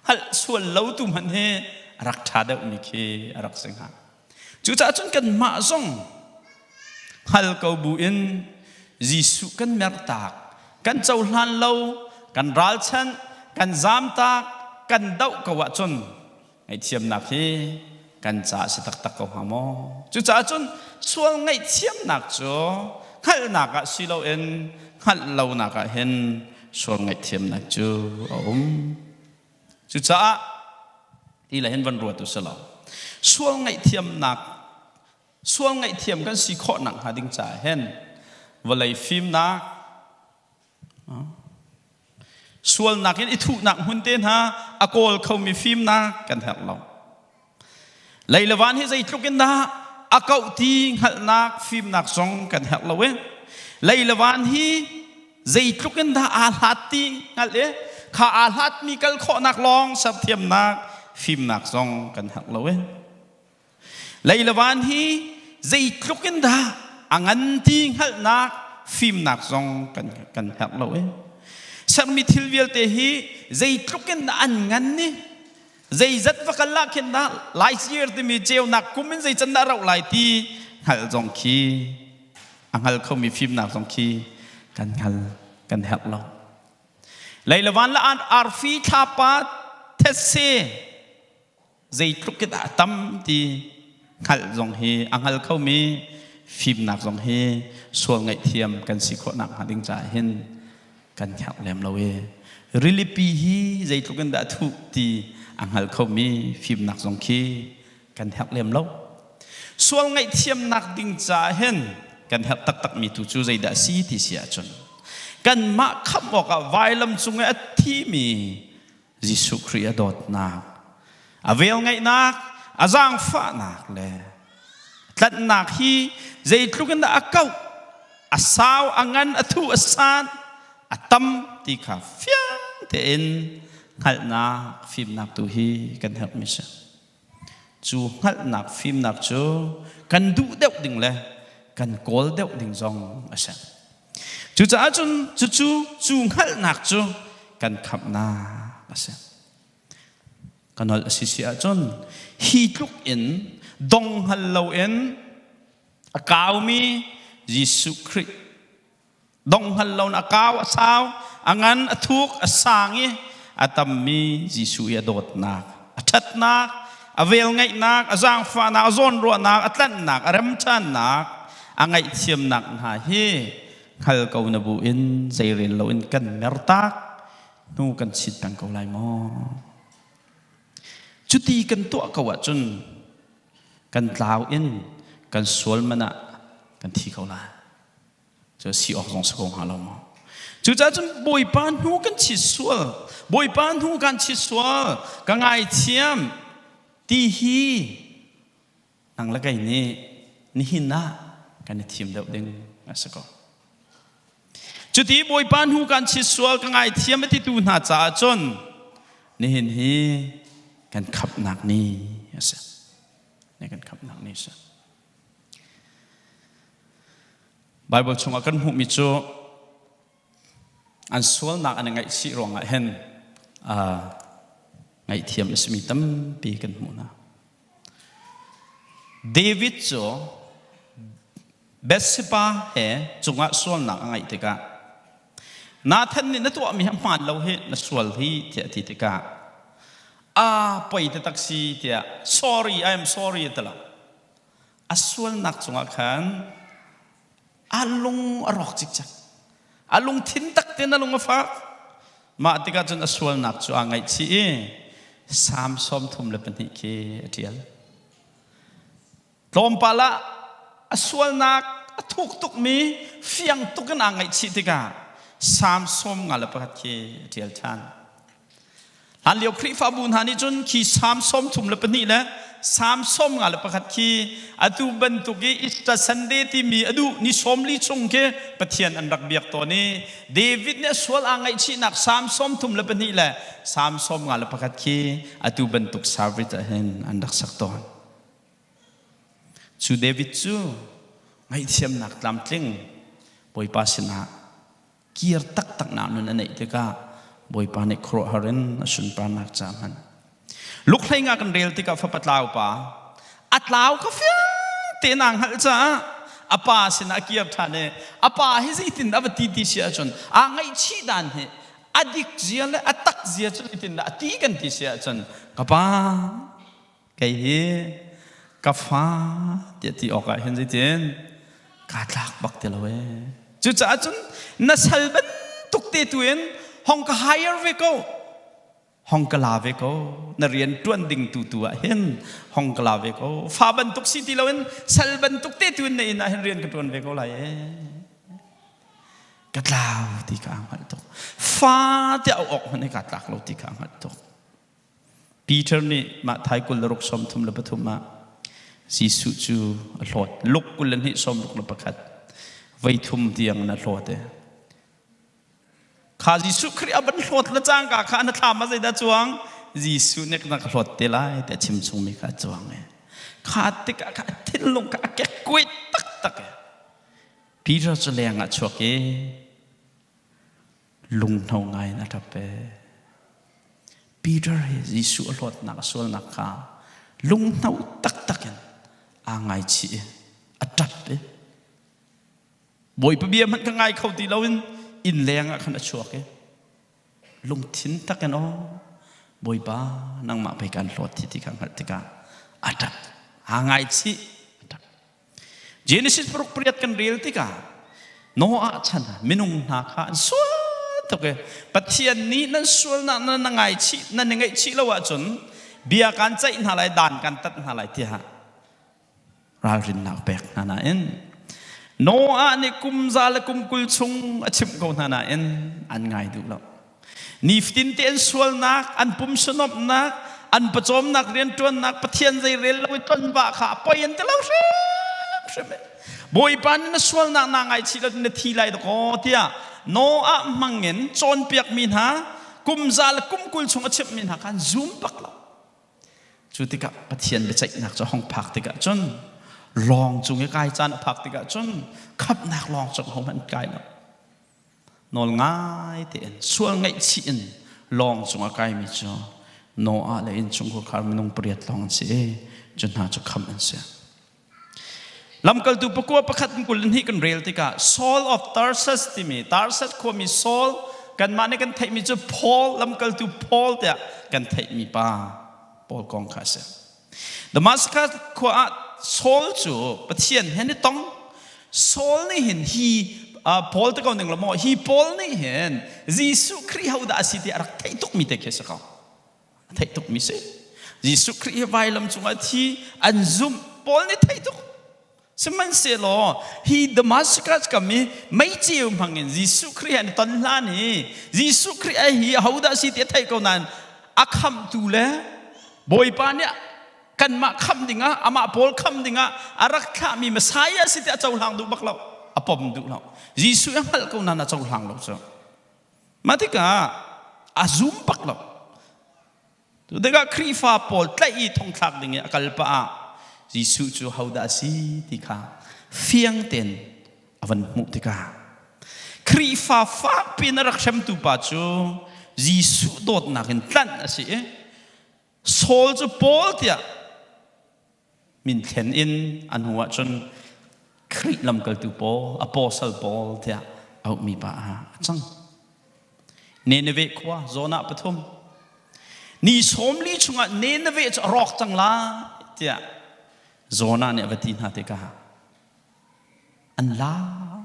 Hngalh sual lo tu hmanh hi a rak ṭha deuhmi khi a rak si hnga. Cucaah cun kanmah zong hngal ko buin Jesuh kan mertak, kan cohlan lo, kan ralchanh, kan zamtak, kan doh ko ahcun ngaihthiamnak hi kan caah si taktak ko hnga maw? Cucaah cun sual ngaihthiamnak cu hngalhnak ah si loin hngalh lonak ah hin sual ngaihthiamnak cu a um. Cucaah ti le hin van ruat u selaw sual ngaihthiamnak sual ngaihthiam kan si khawh nak hnga ding caah hin vawlei fimnak sualnak in i thuhnak hmun te hna a kawl khomi fimnak kan herh lo. Lei le van hi zeitluk in dah a kauh ti hngalhnak fimnak zong kan herh lo i lei le van hi zeitluk in dah aa hlat ti hngalh i kha aa hlatmi kal khawhnak lawng serthiamnak fimnak zong kan herh lo i lei le van hi zeitluk in dah a ngan ti hngalhnak fimnak zong kan kan herh lo i sermi thil vialte hi zeitluk in dah an ngan ni zeizat va kal ah khin dah laisir timi ceunak kum in zeican dah rauh lai ti hngalh zong khi a hngal khomi fimnak zong khi kan hngal kan herh lo. Lei le van le arfi thlapa thetse zeitluk in dah tam ti hngalh zong hi a hngal khomi fimnak zong hi sual ngaihthiam kan si khawh nak hnga ding caah hin kan hngalh lem lo i rilipi hi zeitluk in dah thuh ti a hngal khomi fimnak zong khi kan herh lem lo. Sual ngaihthiamnak ding caah hin kan herh taktakmi tu cu zeidah si ti si ahcun kanmah khamh awkah vailam cung i a thimi Jesuh Khrih a dawtnak, a velngeihnak, a zaangfahnak le tlanhnak hi zeitluk in dah a kauh, a sau, a ngan, a thuh, a san, a tam ti kha fiang tein hngalhnak, fimnak tu hi kan herhmi si. Cu hngalhnak fimnak cu kan duh deuh ding le kan kawl deuh ding zong a si. Cucaah cun cucu cu hngalhnak cu kan khamhnak a si. Ka nolh a si si ahcun hi tluk in dong hngal loin a kaumi Jesuh Khrih Dong hngal lo a kau, a sau, a ngan, a thuk, a sang i a tammi Jesuh i a dawtnak, a ṭhatnak, a velngeihnak, a zaangfahnak, a zawnruahnak, a tlanhnak, a remchannak, a ngaihthiamnak hna hi hngal ko na bu in zeirel loin kan mertak hnu kan chit peng ko lai maw? Cuti kan tuah ko ahcun kan tlau in kan sual man ah kan thi ko lai. Cu si awk zong si ko hnga lo maw? Cucaah cun Bawipa hnu kan chit sual, Bawipa hnu kan chit sual, ka ngaithiam ti hi nang le kei nih nihin ah kan i thim deuh ding a si ko. Cuti Bawipa hnu kan chit sual ka ngaithiam a titu hna caah cun nihin hi kan khamhnak ni a si. Ni kan khamhnak ni a si. Bible chungah kan hmuhmi cu an sualnak an i ngaihchih ruangah hin ngaihthiam a simi tampi kan hmuh hna. David cu Bathsheba he cungah sualnak a ngeih tikah Nathan nih na tuahmi hi hmaan lo hi na sual hi tiah a ti tikah a poi taktak si tiah sorry I am sorry a ti lo. A sualnak cungah khan a lung a rawk cikcek. A lungthin tak tein a lung a fak. Mah tikah cun a sualnak cu aa ngaihchih i Salm 32 khi a ṭial. Tlawmpal ah a sualnak a thuk tukmi fiang tuk in aa ngaihchih tikah Salm 51 khi a ṭial ṭhan. Hlanlio Khrihfabu hna nih cun khi Salm 32 le Salm 51 khi atu bantuk i Easter Sunday timi a duh ni 40 chung khi Pathian an rak biak tawn i David nih a sual aa ngaihchihnak Salm 32 le Salm 51 khi atu bantuk service ah hin an rak sak tawn. Cu David cu ngaihthiamnak tlamtling Bawipa sinah kir taktaknak nun a neih tikah Bawipa nih khuaruahhar in a sunparnak ca hman. Luke hlei nga kan rel tikah fapa tlau pa a tlau ka fiang tein aa hngalh caah a pa sinah a kir ṭhan i a pa hi zeitin dah a va ti ti si ahcun aa ngaihchih dan hi a dik zia le a tak zia cu zeitin dah a ti kan ti si ahcun ka pa Kei hi ka fa tiah ti awkah hin zeitin kaa tlak bak ti lo ee. Cucaah cun na sal bantuk te tu in hong ka hire ve ko. Hong ka la ve ko. Na rian ṭuan ding tu tu ah hin hong ka la ve ko. Fa bantuk si ti loin sal bantuk te tu in na inn ah hin rian ka ṭuan ve ko lai ee. Ka tlau ti kha aa hngalh tuk. Fa tiah auh awk hmanh hi kaa tlak lo ti kha aa hngalh tuk. Peter nih mah thai 26 33 ah Jesuh cu a hlawt. Luke 22 61 voi thum tiang in a hlawt i kha Jesuh Khrih a van hlawt le cangka kha na thlam ah zeidah cuang? Jesuh nih na ka hlawt te lai tiah chim chungmi kha a cuang i kha tikah kha a thinlung kha a kekkuai taktak i Peter cu leng ah chuak i lunghno ngai in a ṭap e. Peter hi Jesuh a hlawtnak a sualnak kha lunghno taktak in aa ngaichih i a ṭap i Bawipa bia hmanh ka ngai kho ti loin inn leng ah khan a chuak i lungthin tak in aw Bawipa nangmah pei kan hlawt hi ti kha hngalh tikah a ṭap aa ngaichih a ṭap Genesis paruk pariat kan rel tikah Noah chan ah minung hna kha an sual tuk i Pathian nih nan sualnak nan ngaichih nan i ngaihchih lo ahcun bia kan ceih hna lai dan kan tat hna lai tiah ralrinnak pek hna nain Noah nih kum za le kum 20 chung a chimh ko hna nain an ngai duh lo. Nifatin te an sualnak, an pumsanomhnak, an pawcawmnak rianṭuannak Pathian zei rel lo i tonva kha a poi an ti lo hrimhrim. Bawipa nih na sualnak naa ngaichih lo na thi lai dakaw tiah Noah hmangin cawnpiakmi hna kum za le kum 20 chung a chimhmi hna kha an zum bak lo. Cu tikah Pathian biaceihnak cu a hung phak tikah cun lawng cung i kai caan a phak tikah cun khamhnak lawng cung hohmanh an kai lo. Nawl ngai tein sual ngaihchih in lawng cung a kaimi cu Noah le innchungkhar minung pariat lawng an si i cu hna cu khamh an si. Lamkaltu pakua pakhat 22 kan rel tikah Saul of Tarsus timi Tarsus khuami Saul kanmah nih kan theihmi cu Paul lamkaltu Paul tiah kan theihmi pa Paul kong kha a si. Damascus khua ah Saul cu Pathian he an i tong. Saul nih hin hi Paul te ko ning lo maw hi Paul nih hin Jesuh Khrih hodah a si ti a rak theih tukmi te khi a si ko. A theih tukmi si. Jesuh Khrih hi vailam cungah thi an zumh. Paul nih theih tuk. Sihmanhsehlaw hi Damascus kam i meiceu hmangin Jesuh Khrih an i ton hlan hi Jesuh Khrih hi ahodah a si ti a theih ko nain a khamhtu le Bawipa nih Kanmah khamh dingah, amah pawl khamh dingah a rak thlahmi Messiah si ti a cohlang duh bak lo. A pom duh lo. Jesuh a hngalh ko nain a cohlang lo cu. Mah tikah a zum bak lo. Cu tikah Khrihfa pawl tlaih i thongthlak ding i a kal pah ah Jesuh cu hodah a si ti kha fiang tein a van hmuh tikah Khrihfa fakpi in a rak hremtu pa cu Jesuh dawtnak in tlanh a si i Saul cu Paul tiah min thlen in a hnu ah cun Khrih lamkaltu Paul, apostle Paul tiah auhmi pa ah a cang. Nineveh khua Jonah pathum ni 40 chungah Nineveh cu a rawk cang lai tiah Jonah nih a va ti hna tikah an lau.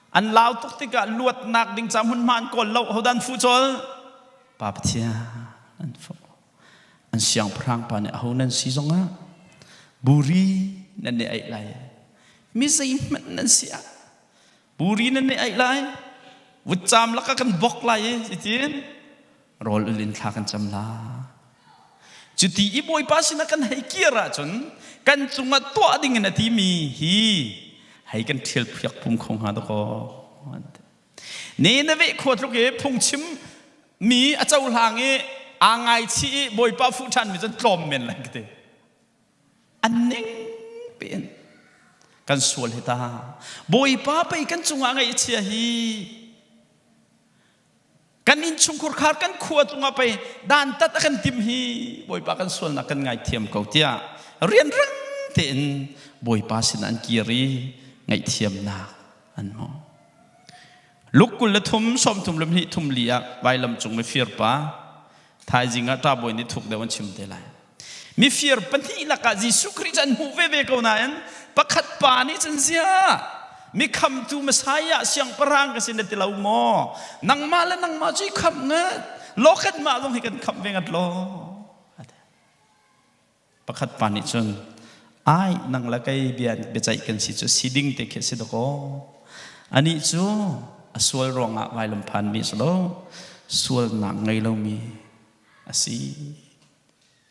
An lau tuk tikah luatnak ding ca hmunhma an kawl lo. Hodah an fuh cawl? Pa Pathian an fuh. An siangpahrang pa nih aho nan si zongah buri nan i aih lai. Mi zeihmanh nan si ah buri nan i aih lai. Vutcaam lakah kan bok lai i titin rawl ul in thla kan cam lai. Cuti i Bawipa sinah kan hei kir ahcun kan cungah tuah ding in a timi hi hei kan ṭhial phiak pum kho hnga dakaw. Nineveh khua tluk i phungchim mi a cohlang i aa ngaichih i Bawipa fuh ṭhanmi cu tlawm men lai ka ti. An ning piin kan sual hi ta. Bawipa pei kan cungah ngaihchia hi kan innchungkhur khar kan khua cungah pei dantat a kan tim hi Bawipa kan sualnak kan ngaithiam ko tiah rianrang tein Bawipa sin an kir i ngaihthiamnak an hmu. Luke 23 32 thum li ah vailam cung mifir pa thaizing ah ṭabawi nih thuk deuh an chim te lai. Mifir pahnih lakah Jesuh Khrih cu an hmuh veve ko nain pakhat pa nih cun zia mikhamtu Messiah siangpahrang ka si na ti lo maw? Nangmah le nangmah cu i khamh ngat. Law kanmah zong hi kan khamh ve ngat law. Pakhat pa nih cun ai nang le kei bia biaceih kan si cu si ding te khi a si dakaw. Anih cu a sual ruangah vailam phanmi a si lo, sualnak ngei lomi a si.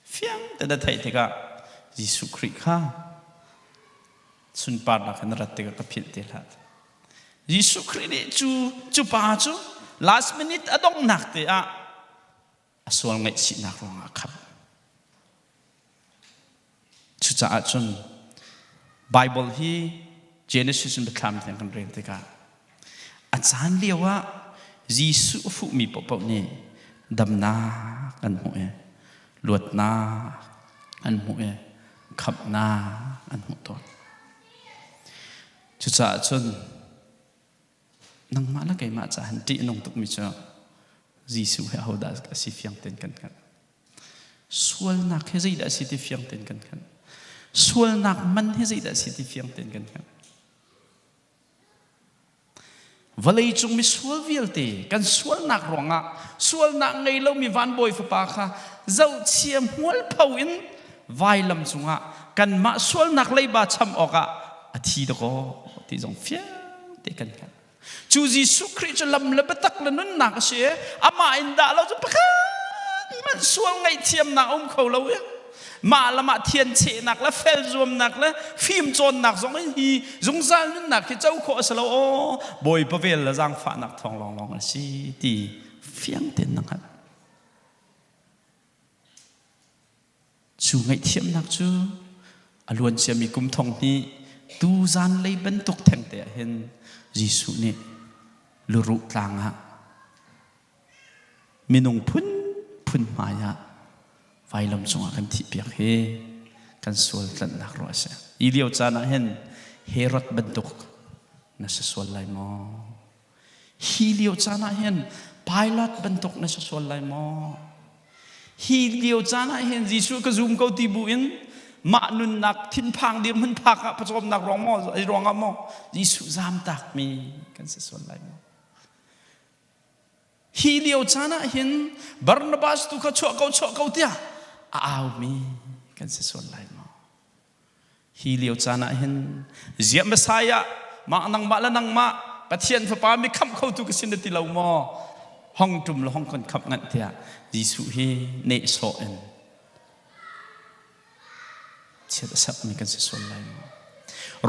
Fiang te na theih tikah Jesuh Khrih kha sunparnak in rat tikah ka philh te hlah. Jesuh Khrih nih cu cu pa cu last minute a donghnak te ah a sual ngaihchihnak ruangah a khamh. Cucaah cun Bible hi Genesis in Biathlam tiang kan rel tikah a caan lio ah Jesuh a fuhmi paohpaoh nih damnak an hmuh i luatnak an hmuh i khamhnak an hmuh tawn. Cucaah cun Nangmah le keimah caah hin ṭih a nung tukmi cu Jesuh hi ahodah a si fiang tein kan hngalh. Sualnak hi zeidah a si ti fiang tein kan hngalh. Sualnak man hi zeidah a si ti fiang tein kan hngalh. Vawlei cung misual vialte kan sualnak ruangah sualnak ngei lomi vanbawi fapa kha zohchia hmualpho in vailam cungah kanmah sualnak leiba cham awkah a thi dakaw ti zong fiang te kan hngalh. Cu Jesuh Khrih cu lam le biatak le nunnak a si i amah in dah lo cu pakhat hmanh sual ngaihthiamnak a um kho lo i mah le mah thianchehnak le fel zuamnak le fimcawnnak zong in hi zungzal nunnak hi co khawh a si lo aw Bawipa vel le zaangfahnak thawng lawnglawng a si ti fiang tein na hngalh. Cu ngaihthiamnak cu a luanciami kum thong hnih tu zanlei bantuk thengte ah hin Jesuh nih luruh tlang ah minung phunphun hmai ah vailam cungah kan thihpiak hi kan sual tlanhnak ruah a si. Hi lio caan ah hin Herod bantuk na si sual lai maw? Hi lio caan ah hin Pilate bantuk na si sual lai maw? Hi lio caan ah hin Jesuh ka zum ko ti bu in mah nunnak thinphang dirhmun phak ah pawcawmnak ruang maw ruangah maw Jesuh zamtakmi kan si sual lai maw? Hi lio caan ah hin Barnabas tu kha chuah ko chuah ko tiah a aumi kan si sual lai maw? Hi lio caan ah hin ziah Messiah mah nangmah le nangmah Pathian fapa mi khamh khotu ka si na ti lo maw? Hong tum le hong kan khamh nganh tiah Jesuh hi nehsawh in. Chiat a serhmi kan si sual lai maw?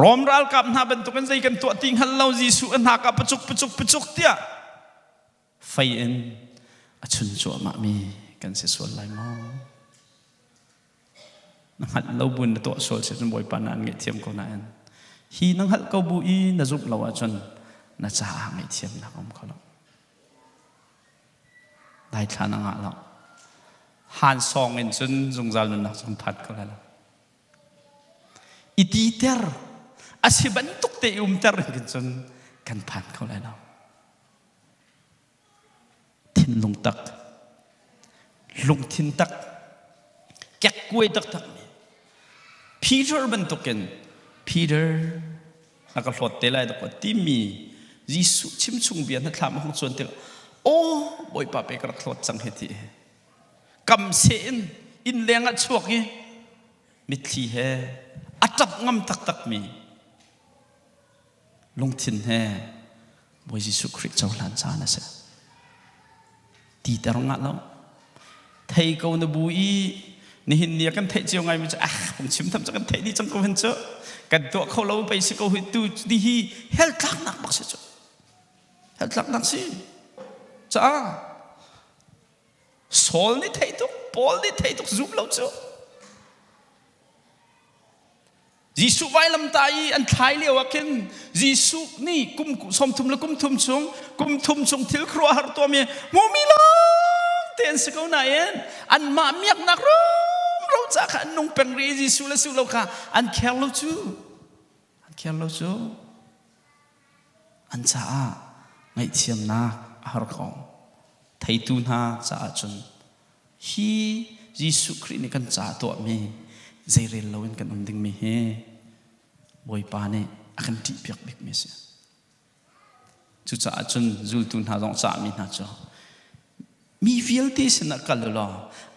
Rom ralkap hna bantukin zei kan tuah ti hngal lo Jesuh a hnak ah pacuk pacuk pacuk tiah fei in a chun cuahmahmi kan si sual lai maw? Na hngalh lo buin na tuah sual si cun Bawipa na an ngaihthiam ko nain hi na hngalh ko bu i na zumh lo ahcun na caah ngaihthiamnak a um kho lo. Daithla na ngah lo. Han sawng in cun zungzal nunnak cu kan phan ko lai lo. I titer a si bantuk te i umter in cun kan phan kho lai lo. Thinlung tak, lungthin tak, kekkuai taktak mi Peter bantukin Peter na ka hlawt te lai dawk timi Jesuh chimchung bia na thlam a hung cuan tikah aw Bawipa pe ka rak hlawt cang hi ti kam seh in inn leng ah chuak i mitthli he a ṭap ngam taktak mi lungthin he Bawi Jesuh Khrih cohlan caan a si. Titer ngah lo. Thei ko na bu i nihin ni ah kan theih cio ngaimi cu ah phungchim tham cu kan theih dih cang ko hen cu kan tuah kho lo pei si ko hi tu ti hi hell tlaknak bak si cu hell tlaknak si caah Saul nih theih tuk Paul nih theih tuk zum lo cu Jesuh vailamtah i an thlai lio ah khin Jesuh nih kum 30 le kum thum chung kum thum chung thil khuaruahhar tuahmi hmumi lawng te an si ko nain anmah miaknak rumro ca kha an nung peng rih i Jesuh le su lo kha an kher lo cu an kher lo cu an caah ngaihthiamnak a har ko theitu hna caah cun Hi Jesuh Khrih nih kan ca tuahmi zeirel loin kan um dingmi hi Bawipa nih a kan ṭihpiak bikmi a si. Cucaah cun zultu hna zong cahmi hna cu mi vialte sinah kal u law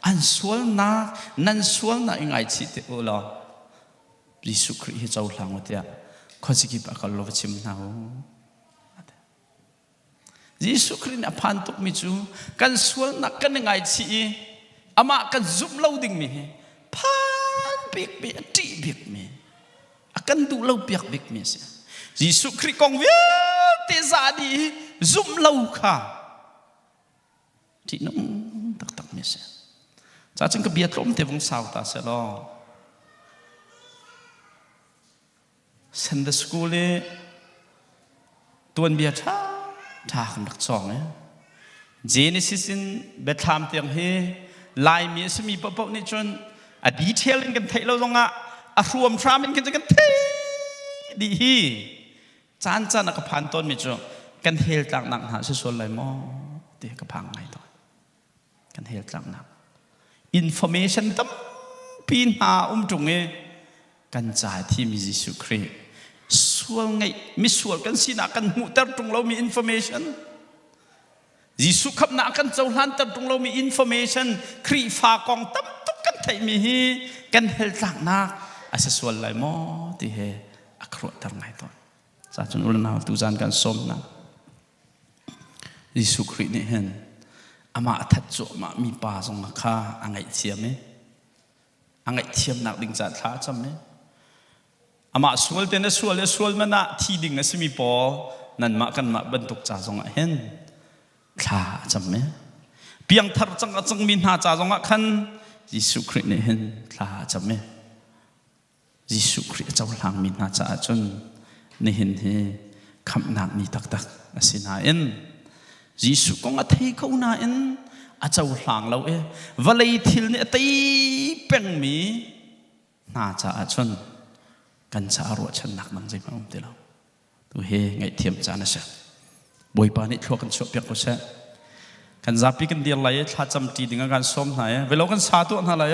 an sualnak nan sualnak i ngaichih te u law Jesuh Khrih hi cohlang u tiah khuazikip a kal law va chim hna u. Jesuh Khrih nih a phan tukmi cu kan sualnak kan i ngaichih i amah kan zumh lo dingmi hi phan bikmi a ṭih bikmi a kan duh lo piak bikmi a si. Jesuh Khrih kong vialte za dih i zumh lo kha ṭihnung taktakmi a si. Cacun ka bia tlawmte vung sau ta seh law Sunday school i tuanbia ṭha ṭha kan rak cawng i Genesis in Biathlam tiang hi Laimi a simi paohpaoh nih cun a detail in kan theih lo zongah a hruam hram in kan kan theih dih hi caan caan a ka phan tawnmi cu kan hel tlaknak hna si sual lai maw ti ka phang ngai tawn. Kan hel tlaknak information tampi hna um ṭung i kan ca thimi Jesuh Khrih sual ngeih misual kan sinak kan hmuhter ṭung lomi information Jesuh khamhnak kan cohlanter ṭung lomi information Khrihfa kong tam tuk kan theihmi hi kan hel tlaknak a si sual lai maw ti he a ka ruahter ngai tawn. Ca cun u le nau tuzan kan sawm hna. Jesuh Khrih nih hin amah a that cuahmah mi pa zong kha a ngaihthiam i a ngaihthiamnak ding caah thla a cam i amah sual te na sual i sual man ah thi ding a simi pawl nanmah kanmah bantuk ca zongah hin thla a cam i piangthar cang a cangmi hna ca zongah khan Jesuh Khrih nih hin thla a cam i Jesuh Khrih a cohlangmi hna caah cun nihin hi khamhnak ni taktak a si nain Jesuh kong a thei ko nain a cohlang lo i vawlei thil nih a tei pengmi hna caah cun kan caah ruahchannak dang zeihmanh um ti lo. Tu hi ngaihthiam caan a si. Bawipa nih thlua kan chuahpiak ko seh. Kan zapi kan dir lai i thlacam ṭi ding ah kan sawm hna i velo kan sa tuah hna lai.